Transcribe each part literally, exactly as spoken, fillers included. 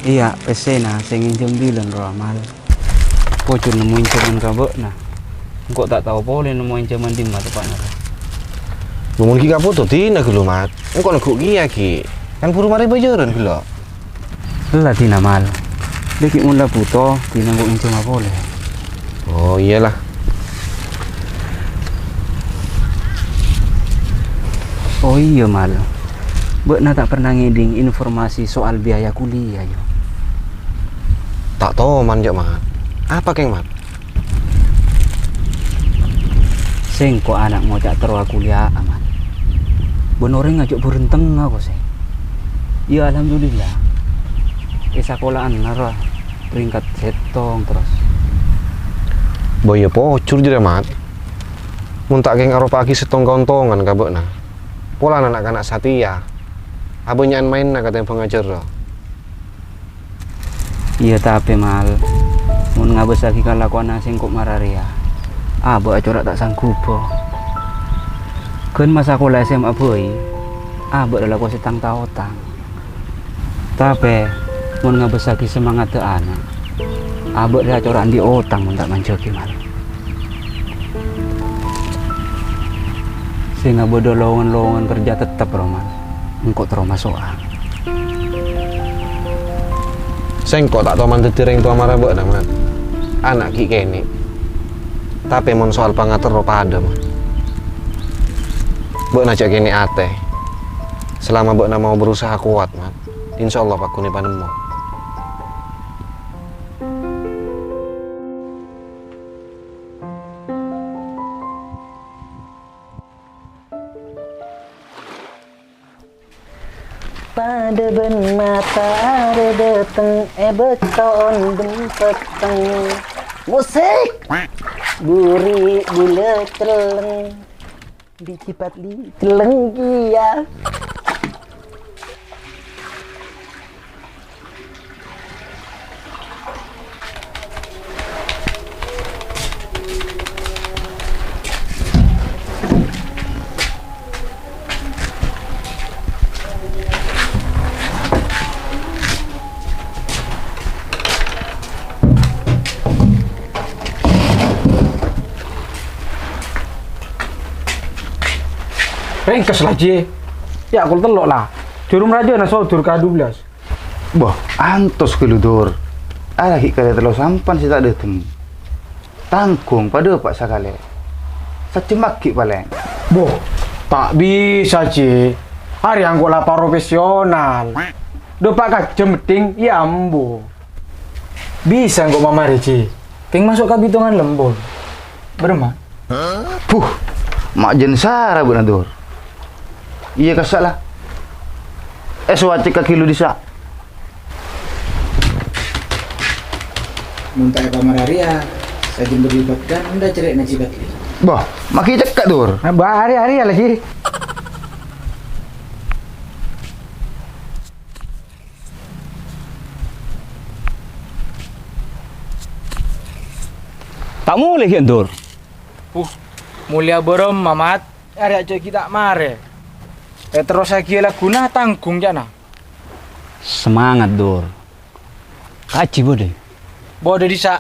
Iyâ, pèssèna sè ngènjhâm bilân rowa, Mal. Pojhur nemmo ènjhâman ka bâ'na. Engko' ta' tao polè nemmo ènjhâman dimma teppa'na rowa. Mon ghi' kapoto dina ghâllu, Mat. Engko' neggu' kèya ghi'. Kan buru marè bâjârân ghâllu. Ella dina, Mal. Dâgghi' mon la bhuto, dina engko' ngènjhâma polè. Oh, iyâ lah. Oh, iyâ, Mal. Bâ'na ta' pernah ngèdhing informasi soal biaya kuliah, yâ? Ta' tao, Man, jhâ', Mat. Apa kèng, Mat? Sèngko' ana' ngoca' terro akuliya'a, Man. Bân orèng ajâ' bhârentengnga, ko, sè. Yâ, alhamdulillah. È sakola'anna rowa peringkat sèttong terros. Bâ iyâ pojhur jârèya, Mat. Mon ta' kèng aropa'aghi sèttong kaontongan ka bâ'na. Polana na'-kana' satèya abânnya'an maènna katèmbhâng ajhârrâ. Iyâ, tapè, Mal, mon ngabâssaghi kalakowanna sèngko' mara rèya, abâ' acora' ta' sanggubbhâ. Ghân masakola S M A bhâi, abâ' lalakon sè tang-taotang. Tapè, mon ngabâssaghi samangaddhâ ana', abâ' rèya acora' andi' otang mon ta' manjhâghi, Mal. Sè ngabâdâ lowongan-lowongan kerja tettep, rowa, Mal. Engko' terro maso'a. Sèngko' ta' toman dhâddhi rèng towa mara bâ'na, Mat. Ana' ghi' kènè'. Tapè mon soal pangaterro padâ, Mat. Bâ'na jhâ' kènè' atè. Salama bâ'na mau berusaha kowat, Mat. Insyaallah paggun èpanemmo. Padâ bân matarè dâteng è bâkto ondhem pètteng. Musik! Buri bulâ celleng. Biji patli celleng kèya. Rèngkes la, Ji. Yâ, kol tello' la. Jhârum rajâna sodur ka dubellâs. Bâh, antos ghâllu, Dur. Arèya ghi' kalè tello sampan sè ta' dâteng. Tangghung padâ pa' sakalè. Sajjhemmaghi palèng. Bâh, ta' bisa, Ji. Arèya engko' la profesional. Dâpa' ka jhâm mèddhing, yâ ambu. Bisa engko' mamarè, Ji. Kèng maso' ka bitongan lembur. Bârâmma? Buh, ma' jân sara bâ'na, Dur. Iyâ, kassa' la. Èsowacèk ka ghâllu dissa'. Mon ta' èpamarè arèya, sajân bâdâ bâkkan, endâ' cerrè'na Ji Patli. Bâh, maghi cekka', Dur. Bâh, arèya, arèya la, Ji. Ta' molè ghi' Dur. Huh, molèya bârâmma, Mat. Arèya jhâ' ghi' ta' marè. Èterrossaghiyâ lagghuna tangghung ca'na. Semangat, Dur. Kajhi bâdâ? Bâdâ dissa'.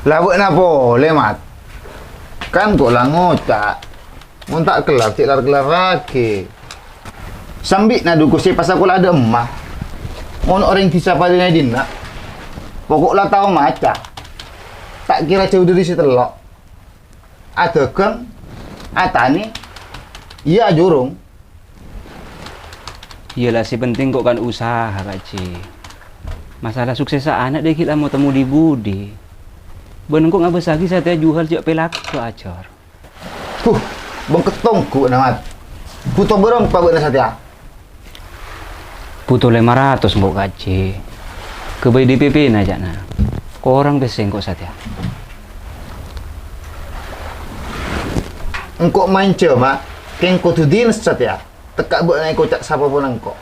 La bâ'na polè, Mat. Kan engko' la ngoca'. Mon ta' kellar, cè' lar-kellarraghi. Sambi'na dhu sè èpasakola dâ' emma. Mon orèng bisa padâna è dinna', poko' la tao maca. Ta' kèra jâu dâri sè tello'. Adhâghâng, atanè, iyâ ajhurung. Iyâ la, sè penting ko' kan usaha, Kajhi. Masalah suksessa ana' dâgghi' la mo-, temmo dhi-budhi. Bân engko' ngabâssaghi satèya juhal jhâ' pèlak ajhâr. Huh, bengket tonggu, Mat. Bhuto bârâmpa bâ'na satèya? Bhuto lèma ratos, Mbok Kajhi. Ghâbây D P P-na, ca'na. Korang pèssè engko' satèya. Engko' maèn jhâma, kèng kodhu dinès satèya. Tekka' bâ'na èkoca' sapa polana engko'.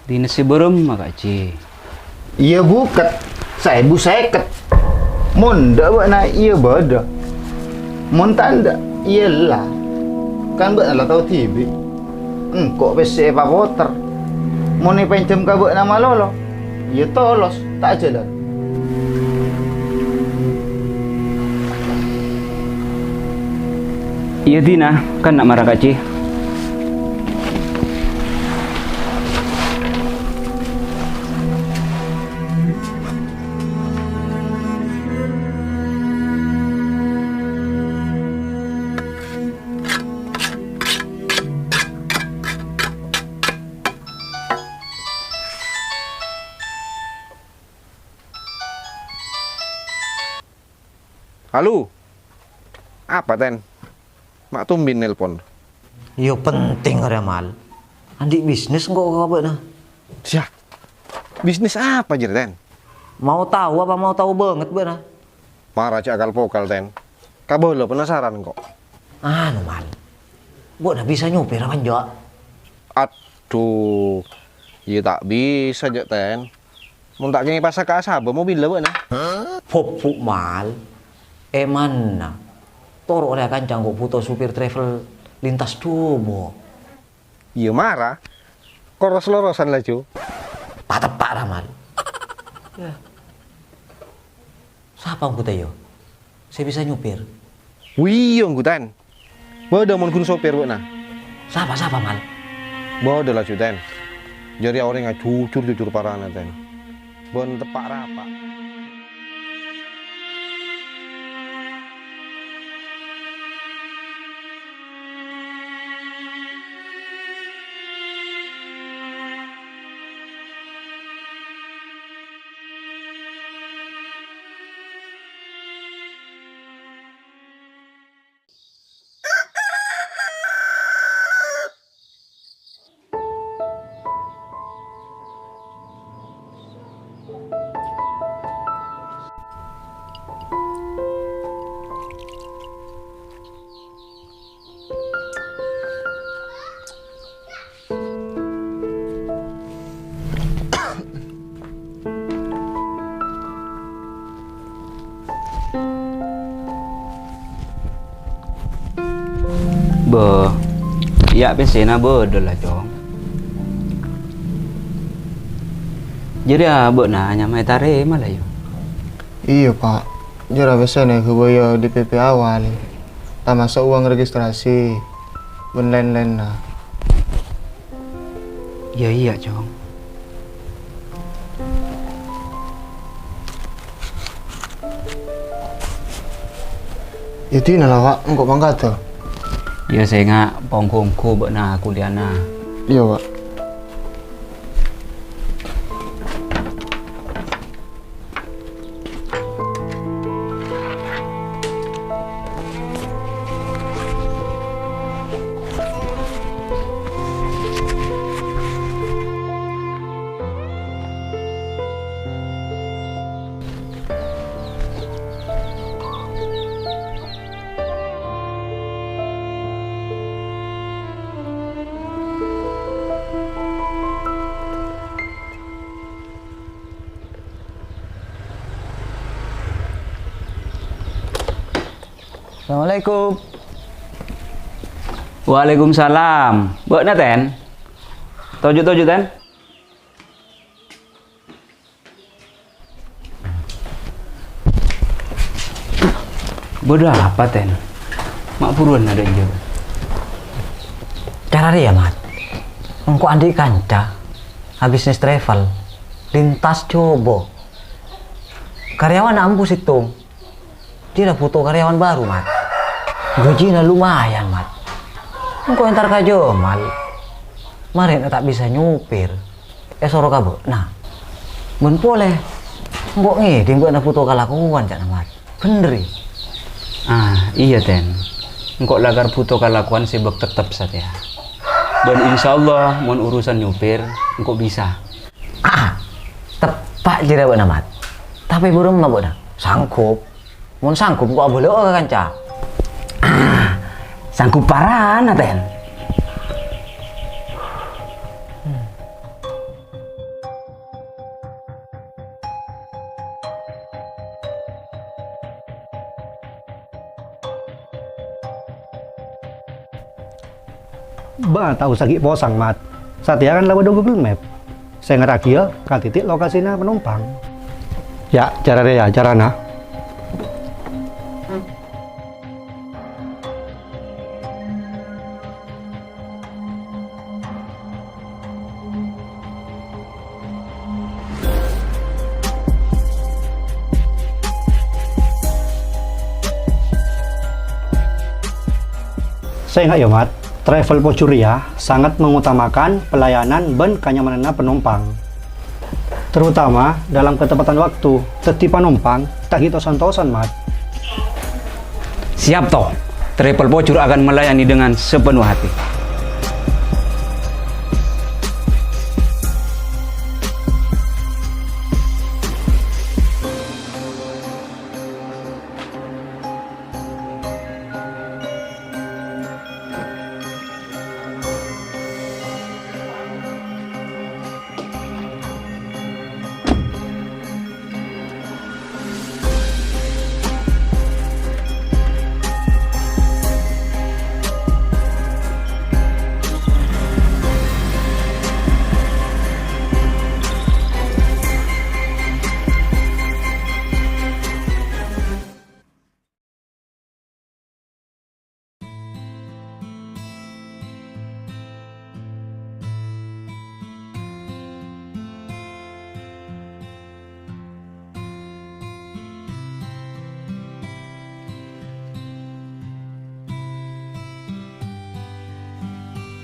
Dinès sè bârâmma, Kajhi? Iyâ, bukèt. Saèbu sèket. Mon endâ' bâ'na, iyâ bâdâ. Mon ta' endâ', iyâ la. Kan bâ'na la tao dhibi'. Engko' pèssè èpapoter. Mon èpènjhâm ka bâ'na malolo, iyâ tolos, ta' ajhâlân. Iyâ, dinah, kan na' mara kajhi. Halo. Apa, Ten? Ma' tombhi nelpon? Yo, penting arèya, Mal. Andi' bisnis engko' ka bâ'na. Yah, bisnis apa jârèya, Ten? Mau tao apa mau tao bângèt bâ'na? Mara jhâ' kal-pokal, Ten. Kabâlâ penasaran engko'. Anu, Mal. Bâ'na bisa nyopir apa enjâ'? Adhu, iyâ ta' bisa, jhâ', Ten. Mon ta' kèngèng pasaka asabâ mobilla bâ'na. Popo, Mal. È manna? Toro' rèya kanca engko' bhuto supir travel lintas Jobo. Iyâ mara. Koros-lorosan laju. Pateppa' ra, Mal. Yâ. Sapa engko' ta' iyâ? Sè bisa nyopir? Wi, iyâ engko', Ten. Bâdâ mon ghun sopir bâ'na. Sapa, sapa, Mal? Bâdâ laju, Ten. Jârèya orèngnga jujur-jujur parana, Ten. Bân teppa' rapa. Bâh, iyâ pèssèna bâdâ la, Cong. Jârèya bâ'na nyamaè tarèma la, yâ? Iyâ, Pa'. Jârèya pèssèna èghâbâyâ D P P awal, tamaso' uwang registrasi, bân laèn-laènna. Iyâ, iyâ, Cong. Iyâ, dinah la, Pa', engko' mangkada. Iyâ, sènga' pong-ghunggu bâ'na kuliana. Iyâ, Pa'. Assalamualaikum. Waalaikumsalam. Bâ'na, Ten? Toju', toju', Ten. Bâdâ apa, Ten? Ma' buruwân adâ' enjâ'. Cara rèya, Mat. Engko' andi' kanca abisnis travel lintas Jobo. Karyawanna ambu sèttong. Dira bhuto karyawan bhâru, Mat. Gajina lumayan, Mat. Engko' entar ka Jamal. Marèna ta' bisa nyopir. Èsoro ka bâ'na. Bân polè, engko' ngèdhing bâ'na bhuto kalakowan, ca'na Mat. Bhender, yâ? Ah, iyâ, Ten. Engko' lakar bhuto kalakowan sè bâk tettep satèya. Bân insyaallah, mon urusan nyopir, engko' bisa. Ah, teppa' jârèya bâ'na, Mat. Tapè bârâmma bâ'na? Sanggup. Mon sanggup, engko' abâlâ'â ka kanca. Ah, sanggup parana, Ten. Bâ, ta' osa ghi' posang, Mat. Satèya kan la bâdâ Google Map sè nerraghiyâ ka titik lokasina panompang. Ya, cara rèya carana. Sènga' yâ, Mat, Travel Pocu rèya sangat mengutamakan pelayanan bân kanyamananna panompang, terutama dalam ketepatan waktu. Dhâddhi panompang ta' ghi' tos-antosan, Mat. Siap, To. Travel Pocu akan melayani dengan sepenuh hati.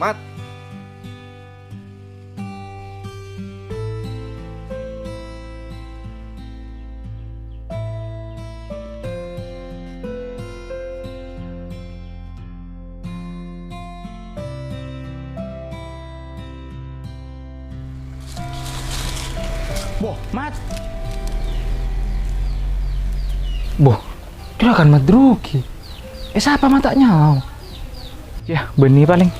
Mat. Boh, Mat. Boh, juragan Madruki. Eh, sapa ma' ta' nyao? Yâ, bânnè palèng.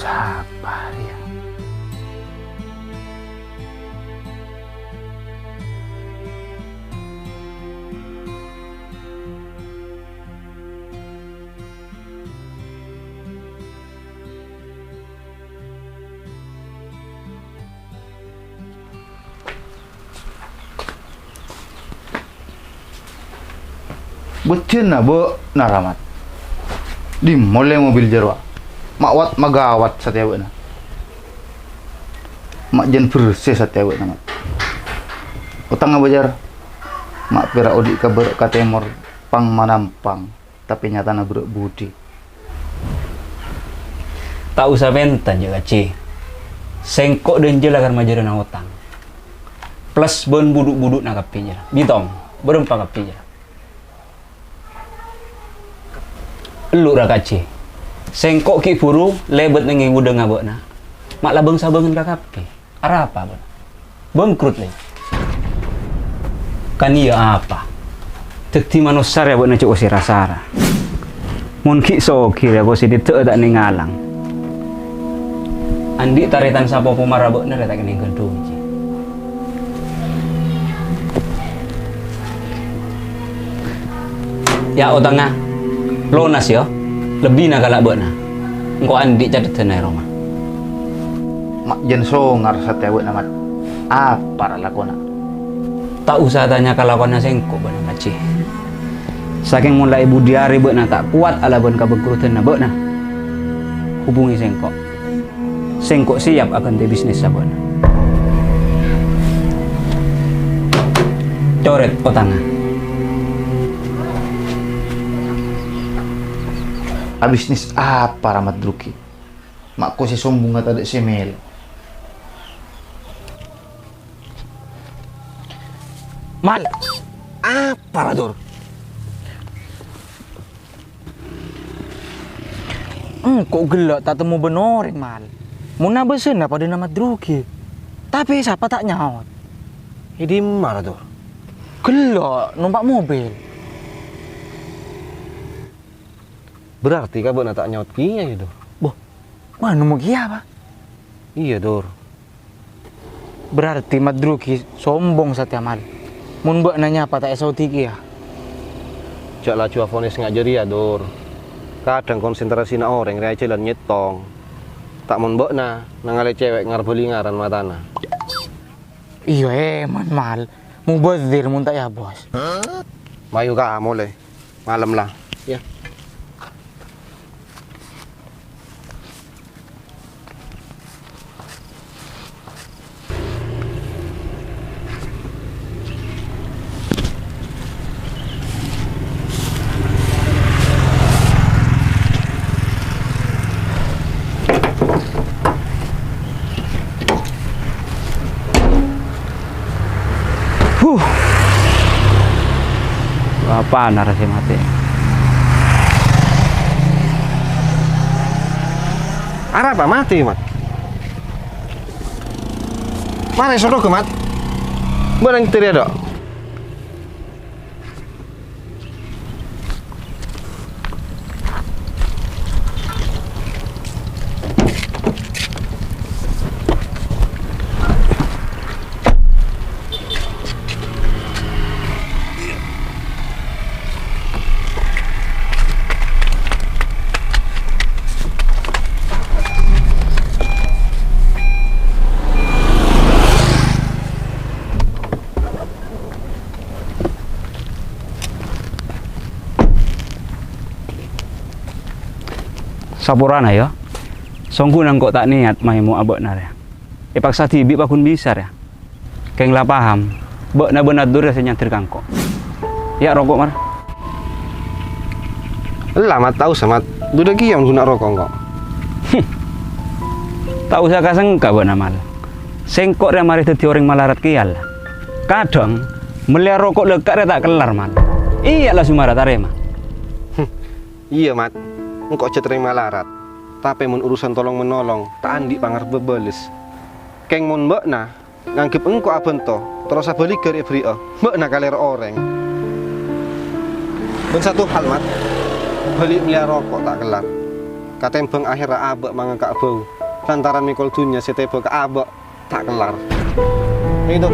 Sapa rèya? Bâjjhânna bâ'na, Ra, Mat. Dimma ollè mobil jârowa? Ma' wat-magawat satèya bâ'na. Ma' jân bersè satèya bâ'na, Mat. Otangnga bâjâr. Ma' pèra' odi' ka bârâ' ka tèmor, pang-manampang. Tapè nyatana bârâ' budi. Ta' osa pènta, Jhâ' Kacè. Sèngko' dânjâ la kar majârâna otang. Plus bân budhu'-budhu'na kabbhi, jâ. Bitong, bârâmpa kabbhi, jâ. Ellu' ra, Kacè. Sèngko' ghi' bhuru lèbât neng è ghudhângnga bâ'na. Ma' la bâng-sabângan ka kabbhi. Arapa bâ'na? Bangkrut, lè. Kan iyâ apa? Dhâddhi manossa rèya bâ'na jhâ' osa ra-sara. Mon ghi' soghi rèya kosè dâddhâ'â ta' nèng alang. Andi' tarètan sapopo mara bâ'na rèya ta' kennèng ghândhu', Jhâ'. Yâ, otangnga. Lonas, yâ. Lebbina kala' bâ'na. Engko' andi' cateddhânna è roma. Ma' jân songar satèya bâ'na, Mat. Apa ra lakona? Ta' osa tanya kalakowanna sèngko' bâ'na, Kacè. Sakèng mon la è budi arè bâ'na ta' kowat alabân kabangkrutanna bâ'na, hubungi sèngko'. Sèngko' sèyap aghântè bisnis sabâna. Corèt otangnga. Abisnis apa, Ra, Mat Drugi? Ma' kosè sombongnga tadâ' sè mèlo. Man, apa ra, Dur? Engko' ghellâ' ta' temmo bân orèng, Mal. Mon abâsana padâna Mat Drugi. Tapè sapa ta' nyaot? È dimma ra, Dur? Ghellâ' nompa' mobil. Berarti ka bâ'na ta' nyaot kèya, yâ, Dur? Boh, bâ'na nemmo kèya, apa? Iyâ, Dur. Berarti Mat Drugi sombong satèya, Mal. Mon bâ'na nyapa ta' èsaodi kèya. Jhâ' laju afonis nga' jârèya, Dur. Kadhâng konsentrasina orèng rèya jhâlân nyèttong. Ta' mon bâ'na nangalè cèwèk ngarbâli ngaran matana. Iyâ, èman, Mal. Mubazir mon ta' èabâs. Mayu ka molè. Malem la. Yâ. Huh. Apana ra sè matè? Arapa matè, Mat? Marè soro, Mat. Bâ'na nyetir, yâ, Dok? Saporana, yâ. Songghuna engko' ta' nèyat maèmo abâ'na rèya. Èpaksa dhibi' paghun bisa rèya. Kèng la paham, bâ'na bân Abdur sè nyander ka engko'. Yâ, roko', Mar. Ella, Mat, ta' osa, Mat. Dudâ kèya mon ghuna roko' engko'. Hmm. Ta' osa ka-sengka bâ'na, Mal. Sèngko' rèya marè dhâddhi orèng malarat kèya, la. Kadhâng, mellèya roko' lèkka' rèya ta' kellar, Mal. Iyâ, la Sumara tarèma. Hmm. Iyâ, Mat. Engko' jhât orèng malarat. Tapè mon urusan tolong-menolong, ta' andi' pangarebbhâ bâles. Kèng mon bâ'na nganggep engko' abhânto, terros abhâligghâ rè'-bâri'â, bâ'na kalèro orèng. Bân sato hal, Mat, bâli' mellèya roko' ta' kellar, katèmbhâng ahèrra abâ' mangangka' bâu lantaran mèkol dhunnya sè tèbâ ka abâ' ta' kellar. Itu.